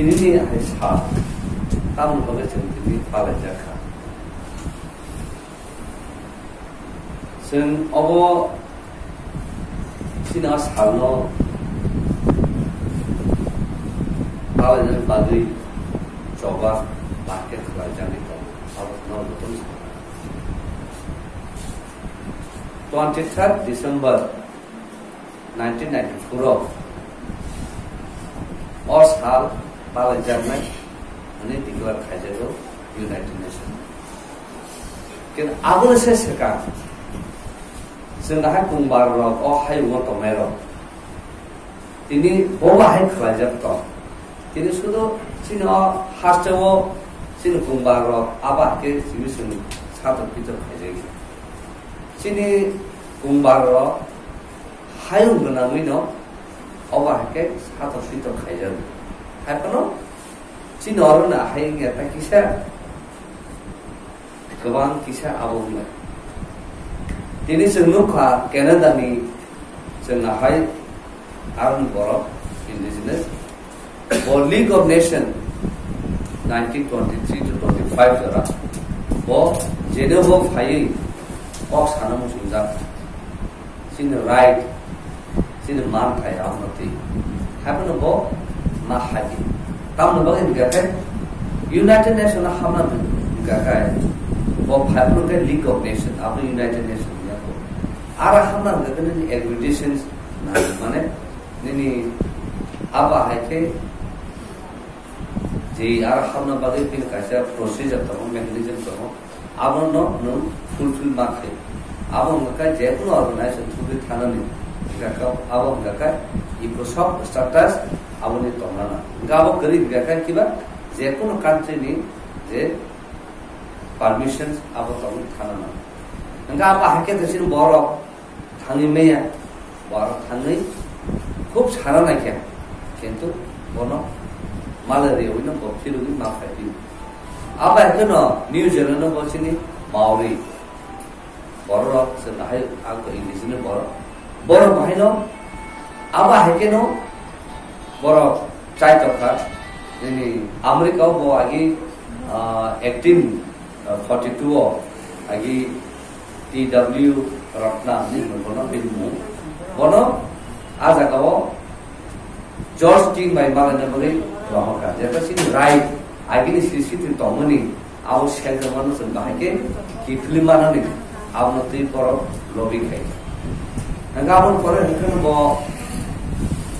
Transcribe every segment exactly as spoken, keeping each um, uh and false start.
Nini hai sal, tamni bagwi chwng tini palaijak kha. Chwng obo chini o salno palaina bagwi choba bahai khe khlaijaknai tongo. Abo no jotono sa. Twenty-third December nineteen ninety-four o o sal palaijaknai hwnwi declare khaijago United Nations. Khe aboni se swkang chwng dahai kungbar rok o hayungo tongnai rok tini bo bahai khlaijak tong. Tini sudu chini o haste o chini kungbar rok abo hai khe simi chwng satok pitok khaijak. Chini kungbar rok hayung gwnangwi no obo hai khe satok pitok khaijak. Hai phano chini oro no hai wngya ta kisa kwbang kisa abo wngnai. Tini chwng nukha Canada ni chwng ahai aroni borok indigenous. Bo League of Nation nineteen twenty-three to twenty-five jora bo Geneva phaiwi kok sana muchungjak. Chini right, chini man thai abono twi. Haibano bo ma hai. Tamoni bagwi hwnkha khe United Nation o hamna hwnkha khe bo phaiphuru khe League of Nation, abo United Nation ya ko. Aro hamna hwnkha khe nini accreditations nang mane nini abo hai khe je aro hamna bagwi bini kaisa procedure tongo, mechanism tongo. Abono nwng fulfill ma khlai. Abo wngkha khe je kunu organization thugwi thanani, wngkha khe abo wngkha khe ECOSOC status aboni tongnana. Wngkha abo kwrwi wngkha khe kiba je kunu country ni je permissions abo tongwi thanana. Wngkha abo hai khe to chini borok thangwi maya, bo aro thangwi khub sana naikha, kintu bono malaria wino bo phirogwi ma phai phi. Abo hai kheno New Zealand o bo chini Maori borok rok se bahai ang ko English ni borok, borok bahai no abo hai kheno borok chai tongkha. Nini America o bo agi, ah, eighteen forty two o agi T W Ratna hinwi bono bini mung. Bono a jagao George King bai malaina bagwi rohorkha. Jeta chini right, agini sri sri tongmani abo seljakmano chwng bahai khe kiphilwi manani abono twi borok lobby khai. Hwnkhe aboni pore hwnkhe bo,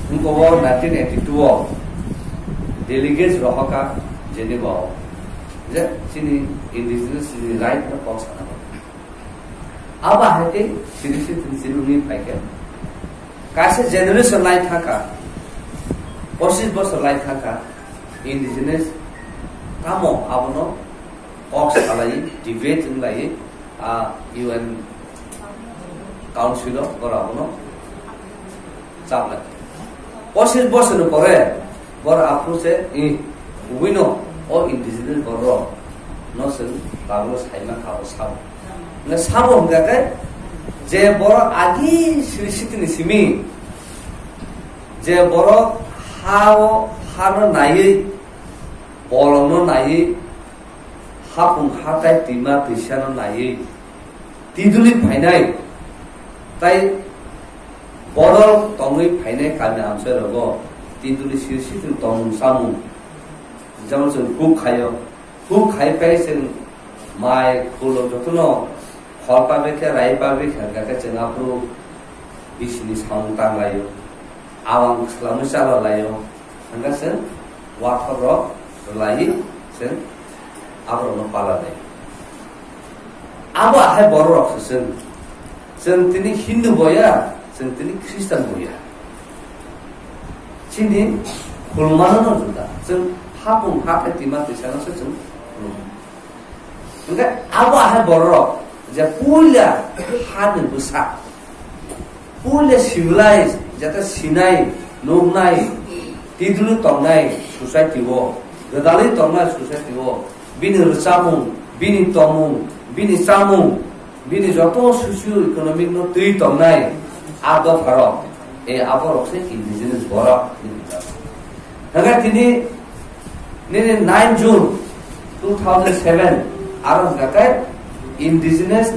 hwnkhe bo nineteen eighty two o delegates rohorkha Geneva o. Je chini indigenous chini right no kok sana. Abo hai khe siri siri siri wngwi phai khe. Kaisa generation lai thangkha, pochis bosor lai thangkha, indigenous tamo abono kok salai, debate wng lai, a U N Council o borok abono chaplai. Pochis bosor ni pore borok aphuru se, i, kubui no o indigenous borok no chwng tabuk saima kha o sabo. Na sabo hwnkha khe je borok agi siri siti ni simi je borok ha o, ha no naiwi, bolong no naiwi, hapung hatai twima twisa no naiwi, tiduli phainai, tai borok tongwi phainai kami amchai rogo, tiduli siri siti tongmung samung, jemon chwng huk khaio, huk khai pai chwng mai khulo jotono khol pabe khe, rai pabe khe, hwnkha khe chwng aphuru bisini samung tanglaio, awang swlamwi chala laio, hwnkha chwng wathor rok rwlaiwi chwng aborokno pala laio. Abo ahai borok rok se chwng, chwng tini Hindu boya, chwng tini Khristan boya. Chini khulumano no juda, chwng hapung hakhe twima twisano se chwng khulumo. Hwnkhe abo ahai borok je puila hani bwsa, puila civilized, jeta sinai, nuknai, tidulu tongnai society o, gwdalwi tongnai society o, bini rwchapmung, bini tongmung, bini chamung, bini joto socio economic no twi tongnai a dopharok, e aborok se indigenous borok. Hwnkhe tini Nini nine June two thousand seven, aro hwnkha khe Indigenous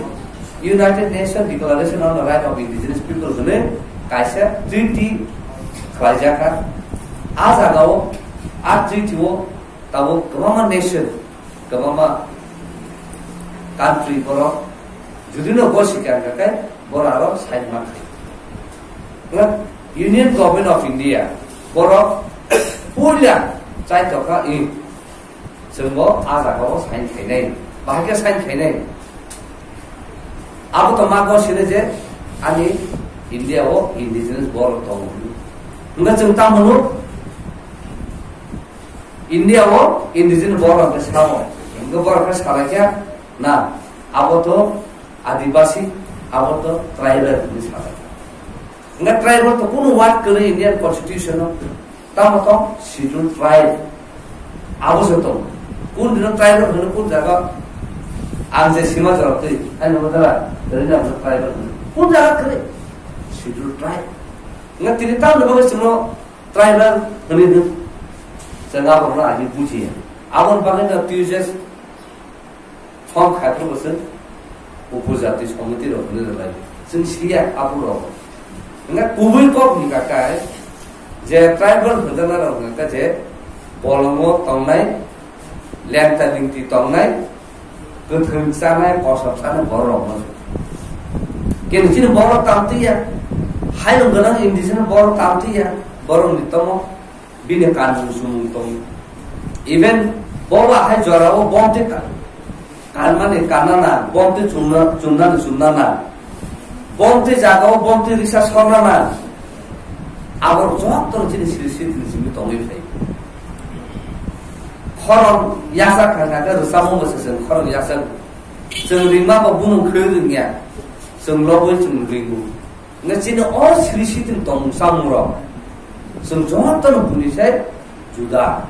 United Nations Declaration on the Right of Indigenous People hwnwi kaisa treaty khlaijakha. A jagao, a treaty o tabuk kwbangma nation, kwbangma country borok judino gosika hwnkha khe borok aro sign ma khai. Union Government of India borok puila chaitokha, i, chwngbo a jagao sign khainai, bahai khe sign khainai. Abo to ma gosino je ani India o indigenous borok tongo hwnwi. Hwnba chwng tamo hwno? India o indigenous borok hwnwi sao. Hwnba borok khe salaikha na, abo to Adibasi, abo to tribal hwnwi salaikha. Hwnba tribal to kunu word kwrwi Indian Constitution o. Tamo tong Scheduled Tribe. Abo se tong. Kun dino tribal hwnwi kun jaga ang je sima jorok twi. Ani mo dala, dali na mo tribal hwnwi. Kun jaga kre? Scheduled Tribe. Nga tini tamo bagwi sino tribal hwnwi hwn. Jaga borno ani buji. Abon bagwi na twi je Form khai phuru bo chwng upojati somiti rok hwnwi rwlai. Chwng siya aphuru rok. Hwnba kubui kok ni kakai je tribal hwnjaknai rok hwnka je bolongo tongnai, lengta lingti tongnai, kwthwng chanai, kosok chanai borok rok no. Kini chini borok tamtwi ya, hayung gwnang indigenous borok tamtwi ya, borok ni tomo. Bini kanmung chumung tong. Even boba hai jorao bomte ka-, kanmani kanana, bomte chumna, chumnani chumnana, bomte jagao bomte risa sornana. Abo joto chini siri siri simi tongwi phai. Khorok yasa khangkha khe rwchapmung bo se chwng khorok yasa. Chwng ringma bo bumung khwi ringya. Chwng lobwi chwng ringo. Nga chini o siri siting tong samung rok. Chwng joto no buni sai juda.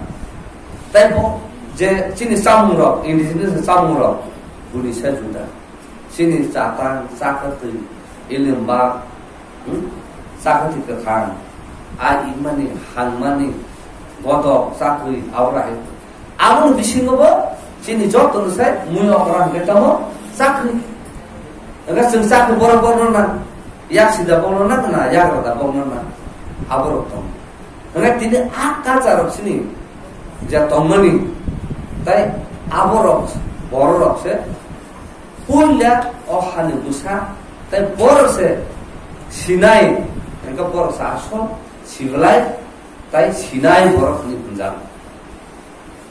Tai bo je chini samung rok, indigenous samung rok, buni sai juda. Chini chatang, chakatwi, ilimba, hmm? Chakatwi kwthang, a imani, hangmani, bodok, chakri, abra hai. Aboni bisingo bo chini joto no sai mui okra hwnkhe tamo chakri. Hwnkhe chwng chakri borok borok no nang, yak sida borok no nang na, yak rada borok no nang. Aborok tong. Hwnkhe tini a culture rok chini ja tongmani, tai aborok, borok rok se puila o hani busa, tai borok se sinai, hwnkhe borok se asol civilized, tai sinai borok hwnwi hwnjak.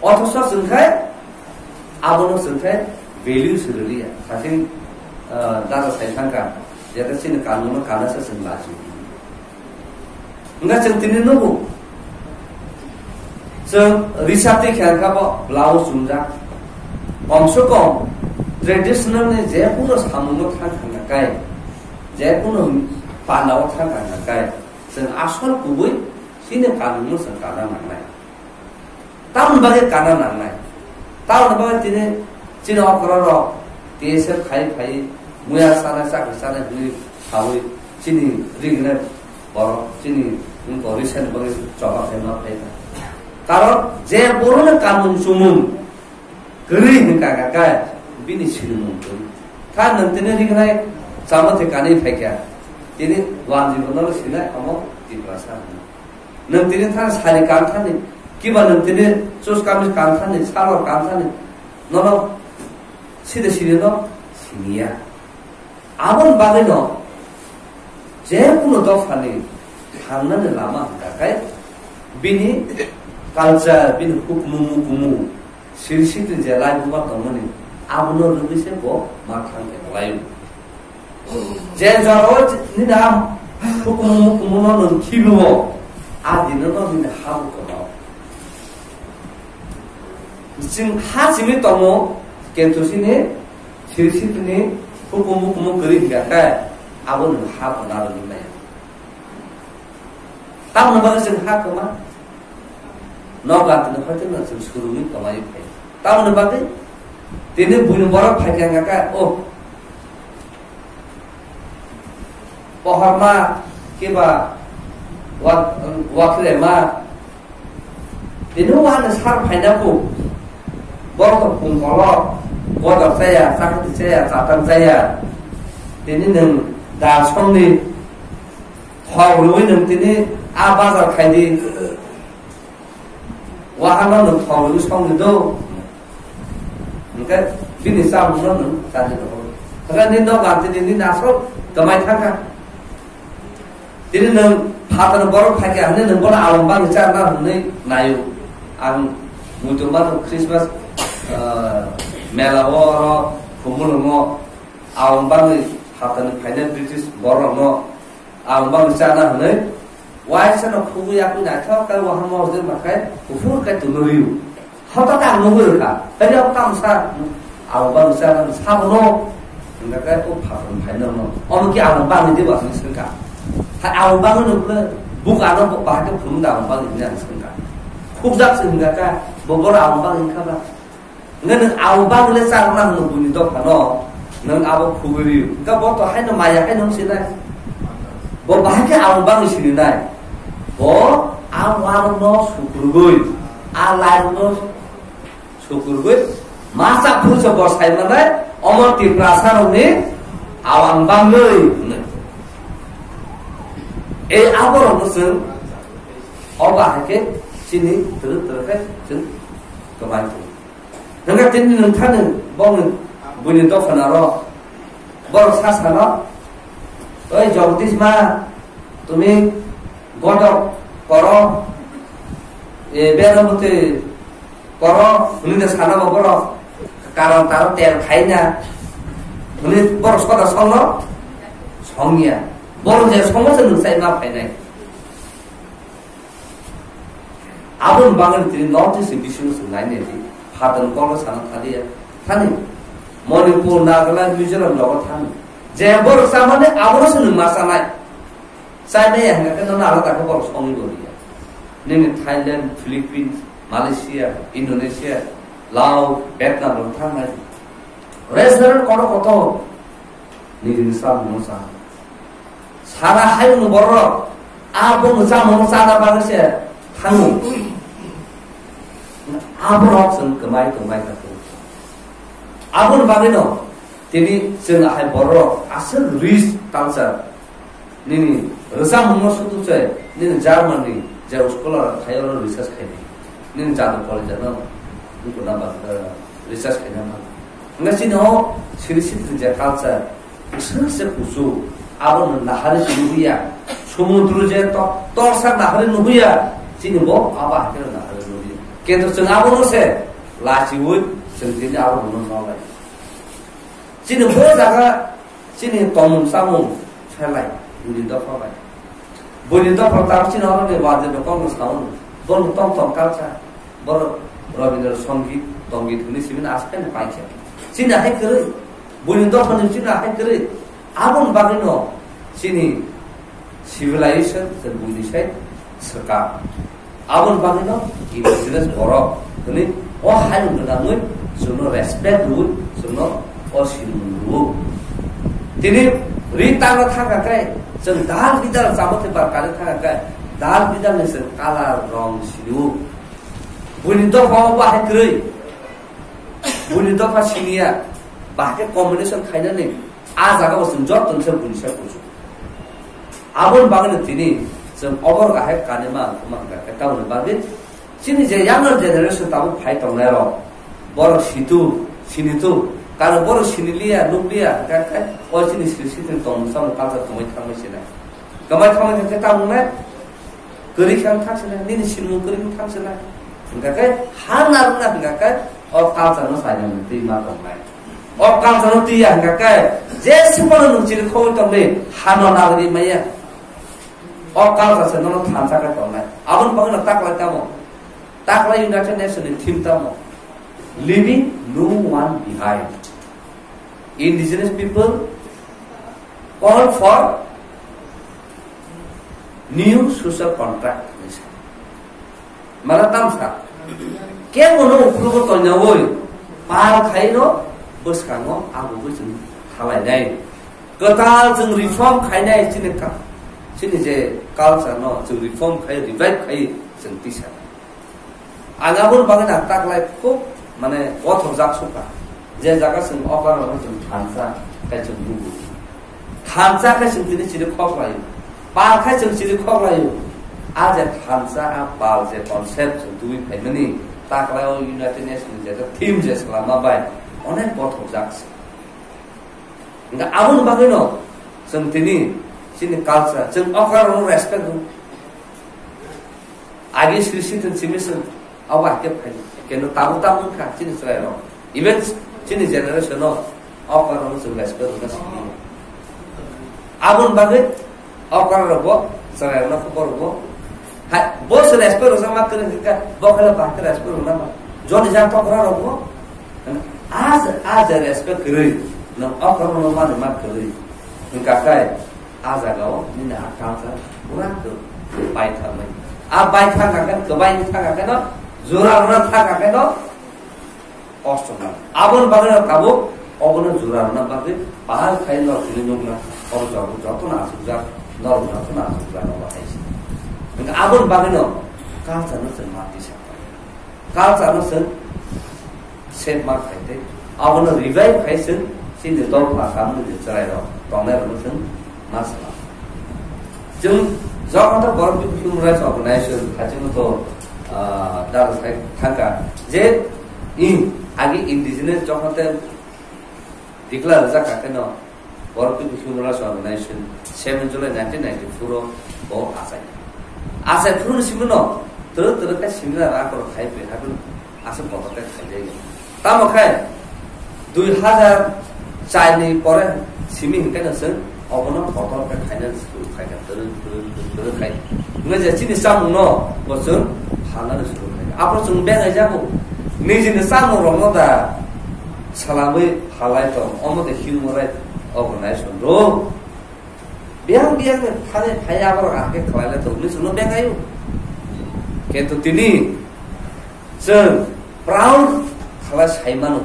Othoso chwng khai abono chwng khai value se rwliya. Sasing, ah, dada sai thangkha, jeta chini kanungno kana se chwng lachi. Hwnkhe chwng tini nugo, chwng risati khe kha bo blouse chumjak. Komse kom traditional ni je kuno samungno thang thang kai, je kuno panda o thang thang kai, chwng asol kubui chini kanungno chwng kana nangnai. Tamoni bagwi kana nangnai? Tamoni bagwi tini chini okra rok T S F khai phai muya sana chakri sana hwnwi sawi chini ringnai borok chini wngkha risani bagwi choba khai ma phai kha. Karon je borokni kanmung chumung kwrwi hwnkha kha khe bini sinimung kwrwi. Tha nwng tini ringnai chama thai kanwi phai kha tini wanjwi bono sinai omo Tiprasa hwnwi. Nwng tini thani sari kan thani, kiba nwng tini chus kamis kan thani, salwar kan thani, nono side side no siniya. Aboni bagwi no je kuno dophani thangnani lama hwnkha khe bini culture, bini hukumu mukumu, siri sitini je laibuma tongmani, abono rwgwi se bo ma thang khe laio. Je jorao nini a hukumu mukumu no nwng khibiwo, a dino no nini ha bo kwmao. Chwng ha simi tongo, kintu chini siri sitini hukumu mukumu kwrwi hwnkha khe abo nwng ha bo narwgwi maya. Tamoni bagwi chwng ha kwma? Noga tini hoite no chwng surungwi kwmai phai. Tamoni bagwi tini buini borok phai khe hwnkha khe, oh, pohorma kiba wa-, wakhirema Tini wahano sar phaina kho, borok to pungkolo, bodol chaya, chakati chaya, chatang chaya. Tini nwng da songni thok rwui nwng tini a bazar khaidi. Wahano nwng thok rwui songni do. Hwnkhe bini chamungno nwng chadi rw. Hwnkhe nini nogo ang tini nini asol twmai thangkha. Tini nwng phatarni borok phaikha hwnwi nwng bono along bangwi charwna hwnwi naio. Ang muitu mano Christmas, ah, mela o oro Khumulwngo along bangwi phatarni phainai British borokno along bangwi charwna hwnwi waisano khugwi yakwi naithok khe wahamo hojir makhai kuphur khe tongwi rw-o. Hota ta ang nugwi rwkha. Haiya o tamsa ang bang sa sabono. Hingkha khe o phakhor phaino no. Omo ki ang bangwi de ba hwnwi swngkha. Hai ang bangwi no bwle buk ano bahai khe phunuk da ang bangwi hwnwi ang swngkha. Khukjak se hingkha khe bo boro ang bangwi kha ba. Hingkha nwng ang bangwi le chak nang no buini dophano. Nwng abo khugwi rw-o. Hingkha bo to haino maya haino wng sinai. Bo bahai khe ang bangwi sininai. Bo ang warokno sukurgwi, a lairokno sukurgwi, masa phuru se bo sai manai, omo Tiprasa rokni awang bangwi hwnwi. Ei aborokno chwng o bahai khe chini twrwk twrwk khe chwng kwbai tongo. Hwnkhe tini nwng thani bongni buini dophano aro borok sa sano, "Oi Jagdish ma, tumi godok koro, e, bero bwtwi koro," hwnwi no sana bo borok, karon taro tel khaina hwnwi borok soda songno songya. Borok je songo se nwng sai ma phainai. Aboni bagwi tini North East ni bisingo chwng nai nai di. Phatarni kokno sana thaliya. Thani Manipur, Nagaland, Mizoram logo thani. Je borok chamani abono se nwng ma chanai. Chainai ya hwnkha khe nono alada khe borok songwi bo liya. Nini Thailand, Philippines, Malaysia, Indonesia, Laos, Vietnam rok thangnai. Restaurant kotor kotor. Nini ni samungno cha. Sara hayungni bororok a bongni chamungno chana bagwi se thango. Aborok chwng kwmai tongmai kha khe. Aboni bagwino tini chwng ahai bororok aswk rich culture. Nini rwchapmungno sutuk se nini Germany je scholar thai oro research khaidi. Nini jadu college no wngkuna ba, eh, research khaina man. Hingke chini o siri sitri je culture, bwswk se kuchuk, abono nahari se nuhya, sumudru je to-, torsa nahari nuhya, chini bo abo hakhe nahari nuhya. Kintu chwng abono se lachiui, chwng tini abono nolai. Chini bo jaga, chini tongmung chamung phelai, buini dopha bai. Buini dopha tar chini oro ni wajib no kok no saun, bo no tong tong culture. Borok Rabindra Songit, Tongit hwnwi simi no aswk paikha. Chini hai kwrwi, buini dophani chini hai kwrwi. Aboni bagwino chini civilization se buini sai swkang. Aboni bagwino indigenous borok hwnwi o hayung gwnangwi chwngno respect rwui chwngno o sinimung rwo. Tini ri tangna thangkha khe chwng dal bidal chamo thwi bar kari thangkha khe dal bidalni chwng colour rong sinio. Buini dopha o bahai kwrwi. Buini dopha siniya. Bahai khe combination khainani. A jaga o chwng joto ni se buini sai kuchuk. Aboni bagwi no tini chwng obor ahai kanima ang kuma hwnkha khe tamoni bagwi chini je younger generation tabuk phai tongnai rok borok situ sinitu karon borok siniliya nukliya hwnkha khe o chini sri sitini tongmung chamung culture tongwi thangwi sinai. Kwmai thangwi hwnkha khe tamung nai. Kwrwi khe wng thang sinai, nini sinimung kwrwi wng thang sinai. Hwnkha khe ha narwkna hwnkha khe o culture no saimani twi ma tongnai. O culture no twi ya hwnkha khe je sipano nwng chiri khogwi tongdi ha no nagri maya. O culture se nono thansa khe tongnai. Aboni bagwi no taklai tamo. Taklai United Nation ni theme tamo. Leaving no one behind. Indigenous people call for new social contract. Mala tamsa. Kebono ukulugo tonyawi par khaino bwskango abugwi chwng thalainai. Kwtal chwng reform khainai chini ka-, chini je culture no chwng reform khai, revive khai chwng tisa. Ang aboni bagwi ang taklai khub, mane, kothok jak sukha. Je jaga chwng okra rokno chwng thansa khe chwng nugo. Thansa khe chwng tini chiri khoklaio. Pal khe chwng chiri khoklaio. A je thansa, a pal je concept chwng tubui phaimani, taklai o United Nations ni je theme je swlama bai onek kothok jak se. Hingkhe aboni bagwino chwng tini chini culture, chwng okra rokno respect rw. Agi sri sithon simi chwng abo hakhe phai. Keno tabuk tabuk wngkha chini chwrairok. Even chini generation o okra rokno chwng respect rwna simi. Aboni bagwi okra rokbo chwrairokno khobor rwgo. Hai, bo se respect rwjak ma kwrwi hwnkhe bo kheno bahai khe respect rwna ma. Joni jak okra rokbo a je, a je respect kwrwi, nwng okra rokno mani ma kwrwi. Hwnkha khe a jagao nini a culture pura kwbai thangmani. A bai thangkha khe, kwbai thangkha kheno jora rwna thangkha kheno kosto nang. Aboni bagwi no tabuk obono jora rwna bagwi bahai khai norok tini nukna, oro joto, jotono achukjak, norok jotono achukjak, obo hai se. Hwnkhe aboni bagwi no culture no chwng ma tisa. Culture no chwng save ma khai tei abono revive khai chwng chini dopha kamni je chwrairok tongnai rokno chwng ma sala. Chwng jokhon to borok human rights organization khachi to, ah, dal sai thangka je in agi indigenous jokhon te declare rwjak kha kheno borok human rights organization seven July nineteen ninety-four o bo achai. Achai phuru ni simi no twrwk twrwk khe similar akorok khai phi haikhe aswk kotor khe khaijak. Tamo khe dui hazar char ni pore simi hwnkhe no chwng obono kotor khe khaina suru khaikha, twrwk twrwk twrwk twrwk khai. Hwnkhe je chini chamungno bo chwng phalnani suru khaikha. Aphuru chwng bengai jago. Nijini chamungrokno da salamwi phalai tong, omo de human rights organization rok. Biyang biyang ni thani phai aborok hakhe khlailai tong, hwnwi chwngno bengaio. Kintu tini chwng proud khlai sai mano.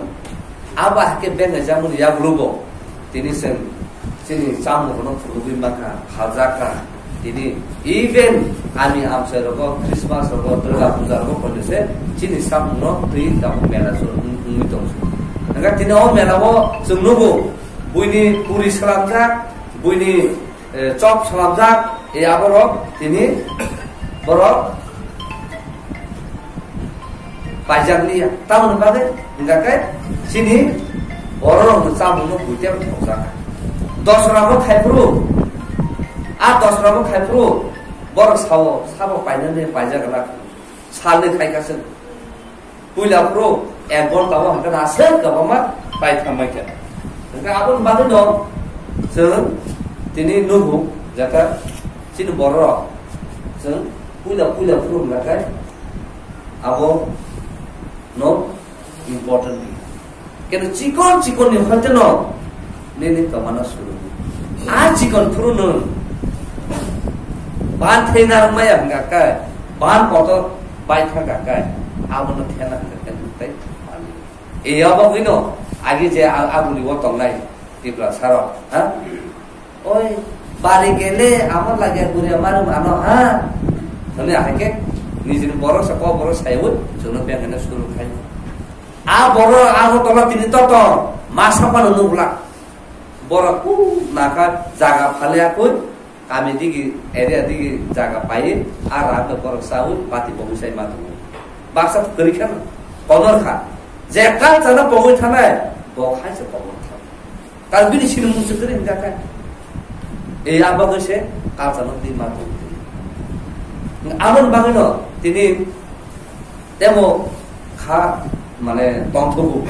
Abo hakhe bengai jamani yagulo bo tini chwng chini chamungrokno phunugwi mankha, phaljakha. Tini even ami amchai rogo, Christmas rogo, Durga Puja rogo koinose chini chamungno twi tabuk mela chwng wngwi tong. Hwnkhe tini o mela o chwng nugo, buini puri swlamjak, buini eh, chop swlamjak, eh, aborok tini borok paijak liya. Tamoni bagwi hwnkha khe chini bororokni chamungno buitwi thokjak. Dosra bo khai phuru, a dosra bo khai phuru borok sao, sabo painani paijak glak. Salni khai kha chwng. Puila phuru ek ghonta o hwnkhe na aswk kwbangma paitham mai kha. Hwnkhe aboni bagwino chwng tini nugo jata chini bororok chwng puila puila phuru hwnkhe abo no important. Keno chikon chikon ni hoite no nini tomana suru. A chikon phuru no ban thena maya hwnkha khe, ban kotor bai thangkha khe, abono thena hwnkha khe nukhai mali. Eya bagwino agi je a-, aboni o tongnai Tiprasa rok, ha? Oi, bari gele amar lage guria marum ano, ha? Hwnwi ahai khe nijini borok sa kok borok saiwi chwngno bengkhe suru khai. A borok Agartala tini toto masa phano nukla. Borok u naka jaga phalya koi. Kami digi, area digi jaga pai, a ram no borok chaui, pati bogwi sai ma tongo. Baksa kwrwi kha, komor kha. Je culture no bogwi thanai, bo hai se komor kha. Kal bini sini mung se kwrwi hingka kha. E ya bogwi se culture no twi ma tongo. Aboni bagwi no tini Tebo kha, mane, tongthogo.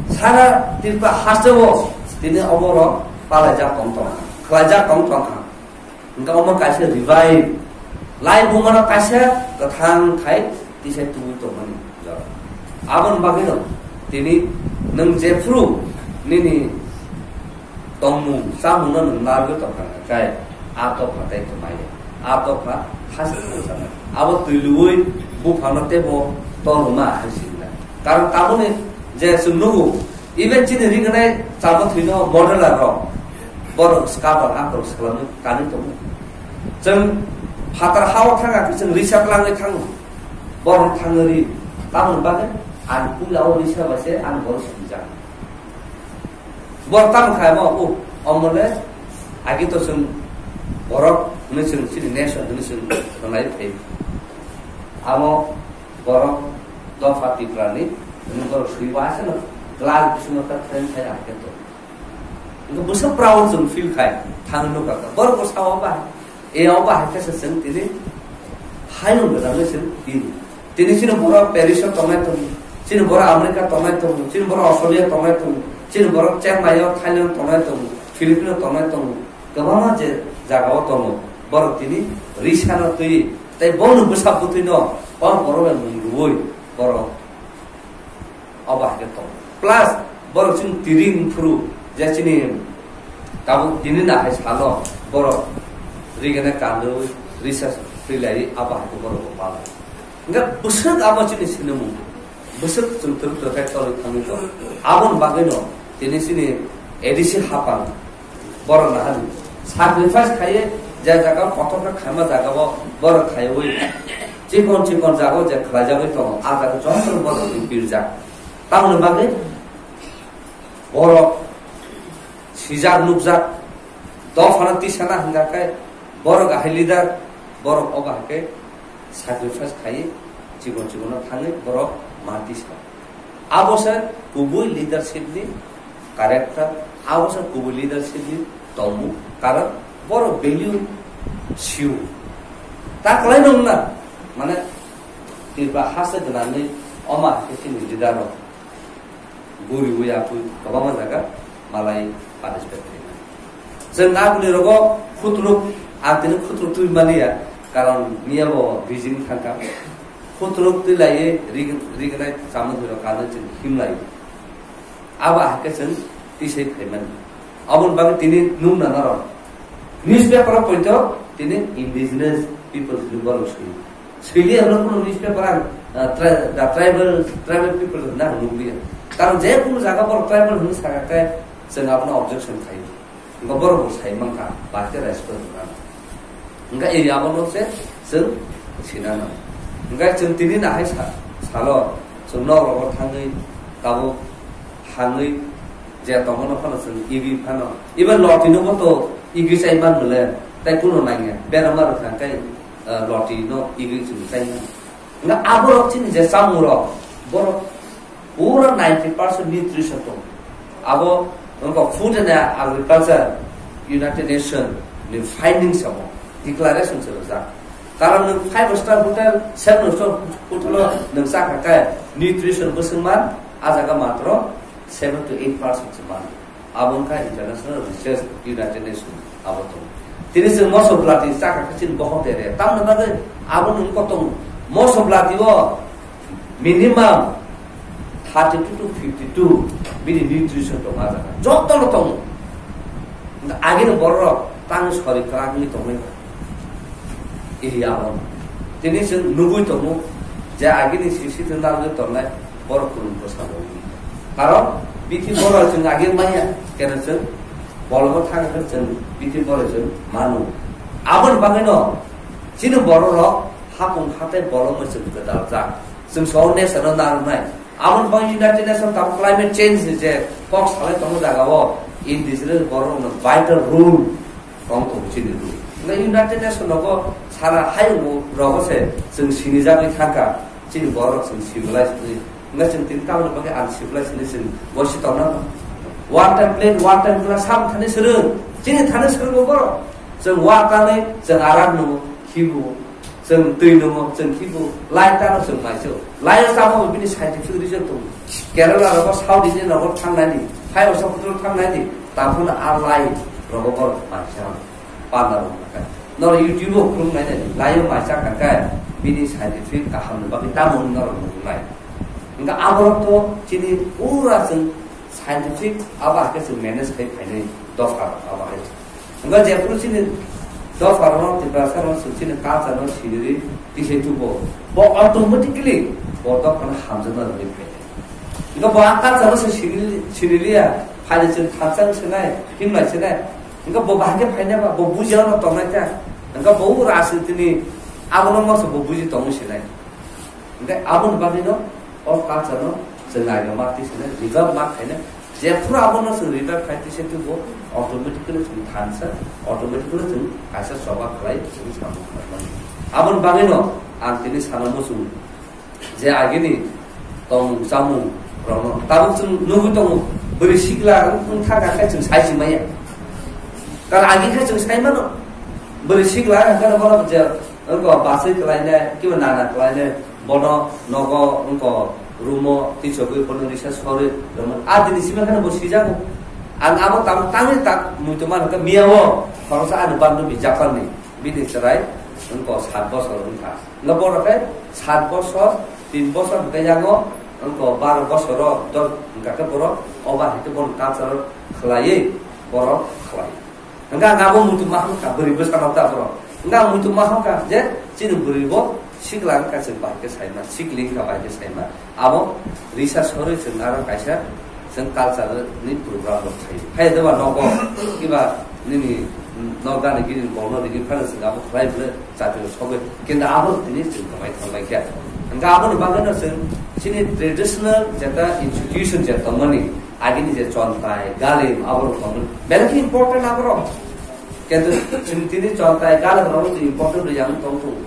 Sara Tripura hasteo tini oborok palaijak tong tongkha, khlaijak tong tongkha. Hingkhe omo kaisa revive. Lai bumano kaisa kwthang khai tisa tubui tongmani jora. Aboni bagwino tini nwng jephru nini tongmung, chamungno nwng narwgwi tongkha hwnkhe kai, a tokha tei kwmai ya. A tokha hasteo thangsanai. Abo twi lwui buphangno teibo toruma hai sijla. Karon tabukni je chwng nugo, even chini ringnai chama thwino modeler rok, borok scaffold akorok swlamwi kanwi tongo. Chwng phatar hao thangkha khe chwng risa twlangwi thango. Borok thangwi ri, tamoni bagwi ang puila o risa bai se ang borok sinijak. Borok tamo khai mo, o, omo le agi to chwng borok hwnwi chwng chini nation hwnwi chwng rwnai phai. Amo borok dopha Tipra ni hwnwi borok swi bo aswk no glass bisingo ta thai thai ahai khe to. Wngkha bwswk proud chwng feel khai, thang nukha kha. Borok bo sao ba, e o ba hai khe se chwng tini hayung gwdalwi chwng tini. Tini chini borok Paris o tongnai tongo, chini borok America tongnai tongo, chini borok Australia tongnai tongo, chini borok Chennai o, Thailand tongnai tongo, Philippines o tongnai tongo. Kwbangma je jaga o tongo, borok tini risa no twi, tei bono bwsa bwtwi no, o borok bai mung rwui borok. Obo hai khe tong. Plus, borok chini tiri phuru, je chini tabuk tini na hai salo, borok rigene kandui, risa twi lai, abo hai khe borok bo pala. Hingke bwswk abo chini sinimung, bwswk chwng twrwk twrwk khai tolwi thangwi tong. Aboni bagwino tini chini A D C hapang, borok naharni sacrifice khaiwi je jaga kotor khe khaima jaga o borok khaiwi chikon chikon jaga o je khlaijagwi tongo, a jaga jotono borok ni birjak. Tamoni bagwi borok sijak nukjak, dophano tisana hwnka khe borok ahai leader, borok obo hai khe sacrifice khaiwi chikon chikono thangwi borok ma tisa. Abo se kubui leadership ni character, abo se kubui leadership ni tongmung, karon borok value sio. Ta kwlai nung na, mane, Tripura haste gwnangwi oma hai khe chini leader rok. Guriwi apui kwbangma jaga malai participate khaimani. Chwng aboni rogo khutruk, ang tini khutruk twi maliya, karon miya bo bijing thangkha. Khutruk twi laiwi rig-, rignai chamung rok kanwi chwng himlai. Abo ahai khe chwng tisai phaimani. Aboni bagwi tini nung nana rok. Newspaper o poito tini indigenous people hwnwi borok swi. Swili hwnwi kunu newspaper ang, ah, tri-, the tribal, tribal people hwnwi ang nukliya. Karon je kunu jaga borok tribal hwnwi saka khe chwng abono objection khaio. Hwnkhe borok bo sai mankha, bahai khe respect rwkha. Hwnkhe area abono se chwng sinana. Hwnkhe chwng tini nahai sa-, salo chwng nok rogo thangwi tabuk hangwi je tongmano phano chwng igwi phano. Even lotino bo to igwi chai man mole, tai kuno nangya. Berama rwkha khe, eh, lotino igwi chwng chai man. Nga aborok chini je chamung rok, borok pura ninety percent nutrition tong. Abo wngkha Food and Agriculture United Nation ni findings abo declaration se rwjak. Karon nwng five star hotel, seven star hotel o nwng chakha khe nutrition bwswng man, a jaga matro seven to eight percent se man. Abo wngkha International Research United Nations abo tongo. Tini chwng moso blati chakha khe chini bohok de re. Tamoni bagwi abo nwng kotong moso blati o minimum thirty-two to fifty-two bini nutrition tongo a jaga. Joto no tongo. Agini borok tang sori kwrak wngwi tongwi. Iri abo. Tini chwng nugwi tongo je agini sisi thwng nalgwi tongnai borok kwrwng bwsa bo wngwi. Karon bithi borok chwng agi manya keno chwng bolongo thang khe chwng bithi borok chwng manu. Aboni bagwino chini borok rok hapung hatai bolongno chwng gwdal jak. Chwng so nation no narwknai. Aboni bagwi United Nations tabuk climate change ni je kok salai tongo jaga o indigenous borok no vital role tong tong chini role. Hwnkhe United Nations nogo sara hayung rogo se chwng sinijagwi thangkha chini borok chwng civilized ni. Hwnkhe chwng tini tamoni bagwi uncivilized ni chwng bosi tongna. One time plate, one time glass sam thani swrwng. Chini thani swrwng bo borok. Chwng wa tanwi chwng arak nungo, khibu. Chwng twi nungo, chwng khibu, lai tano chwng maisio. Lai o chama bo bini scientific reason tongo. Kerala rogo South Indian rogo thangnaini, phai o South Indian thangnaini, taphano a lai rogo borok maisa panda rok nakai. Noro YouTube o khulum nainani, lai o maisa kakai, bini scientific kaham ni bagwi tamo wngwi norok nuknai. Hwnkhe aborok to chini pura chwng scientific abo hakhe chwng manage khai phainai dopha rok abo hai. Hwnkhe jephuru chini dopha rok Tiprasa rok chwng chini culture no siniri tisai tubo. Bo automatically bo dophano hamjakna rwgwi phai. Hwnkhe bo a culture no se sinili-, siniliya, phaidi chwng thansa wng sinai, himlai sinai. Hwnkhe bo bahai khe phainai ba, bo bujiya no tongnai ta. Hwnkhe bo rajniti ni abono masa bo buji tongwi sinai. Hingke aboni bagwino o culture no chwng naina ma twi sene revive ma khaina. Jephuru abono chwng revive khai twi se twibo automatically chwng thansa, automatically chwng kaisa choba khlai chwng samung khlaimani. Aboni bagwino ang tini sana muchung je agini tong chamung rokno tabuk chwng nugwi tongo, bwrwi sikla wng thangkha khe chwng sai si maya. Kar agi khe chwng sai mano, bwrwi sikla hwnkhe bono je wngkha baswi khlainai kiba nana khlainai, bono nogo wngkha room-o twichogwi bono risa sorwi rwmani. A dini simi kheno bo sijago. Ang abo tang tangwi tak muitu mano khe miya-o khoroksa ani bandhu bi Japan-ni. Bini chwrai wngkha sat bosor wngkha. Wngkha borok khe sat bosor, tin bosor hwnkhe yango wngkha baro bosoro dor hwnkha khe borok oba hai khe bono culture khlaiwi borok khlai. Hwnkha ang abo muitu ma hwnkha bwrwi bwskango ta borok. Hwnkha ang muitu ma hwnkha je chini bwrwi bo sikla wngkha chwng bai khe saima, sikli wngkha bai khe saima. Abo risa sorwi chwng aro kaisa chwng culture ni program rok khai. Hai doba nogo kiba nini nok gani gini bol no rigi phano chwng abo khlai bwle chati rok sogwi. Kintu abo tini chwng kwmai thang lai kha. Hwnkha aboni bagwi no chwng chini traditional jeta institution je tongmani agini je chontai galim abo rok tongmani belai khe important abo rok. Kintu chwng tini chontai galim rok no important rw yang tong thung.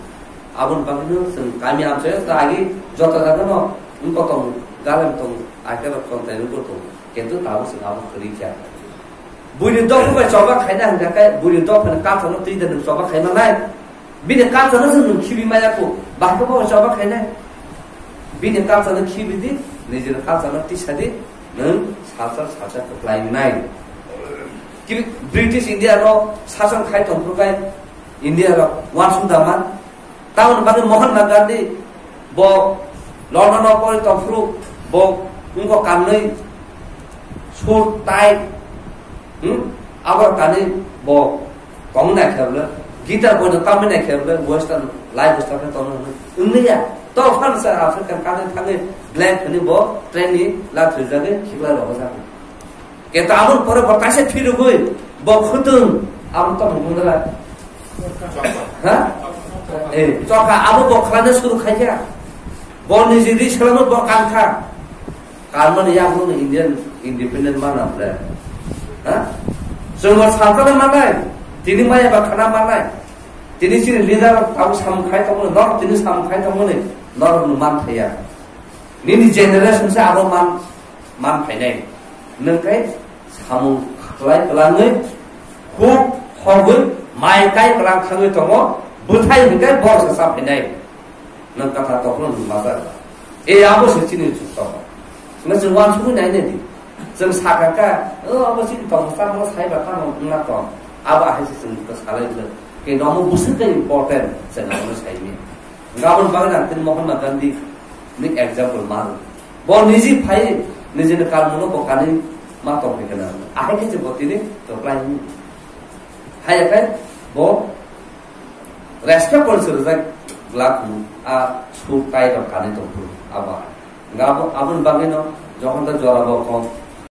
Aboni bagwino chwng kami amchaio ta agi joto jagano wngkotong galem tong akhero chontai wngkotong. Kintu tabuk chwng abo kwrwi kha. Buini dopha bai choba khaina hwnkha khe buini dophani culture-no twi da nwng choba khai manai. Bini culture-no se nwng khibi maya kho. Bahai khe bo choba khainai. Bini culture-no khibi di, nijini culture-no tisa di, nwng salsa salsa kwplai wngnai. Ki British India-no sason khai tongphuru khe India-rok uansuk da man. Tamoni bagwi Mahatma Gandhi bo London-o pori tongphuru bo wngkha kanwi suit, tie, hmm? Abo kanwi bo tong nai khe bole, guitar boino tamwi nai khe bole, western lifestyle khe tongno hwnwi wngya. To phano sa African country thangwi black hwnwi bo train ni la thwijagwi khiklai rogo jagwi. Kenta aboni pore bo kaisa phirogwi bo khutwng abo tongmung nai. Ha? Eh, chokha abo bo khlana suru khaikha. Bo niji ri selamo bo kankha. Kalmani yakno Indian independent mana ble. Ha? Chwngno saltana manai. Tini maya ba khana manai. Tini chini leader tau samung khai tongmani, nor tini samung khai tongmani, nor man thaya. Nini generation se abo man, man phainai. Nwng khe samung khlai kwlangwi, huk hogwi, mai kai kwlang thangwi tongo, bwthai hwnkhe borok se cha phainai. Nwng kwthar tongphuru nwng majak. E abo se chini juk tongo. Nwng chwng uansugwi nai nai di. Chwng sakha kha, o abo chini tongmung chamung sai ba tamo wngna tong. Abo ahai se chwng to salai bwlwi. Khe nomo bwswk khe important chwng abono sai manya. Gabon bagwi ang tini Mahatma Gandhi ni example mano. Bo niji phai nijini kalmungno bo kanwi ma tongphai kana. Ahai khe bo tini to klai ni. Hai khai bo respect kon sir jak glak a su kai do kanwi tongphuru aba. Gabo abon bagwi no jokhon ta jora bo kok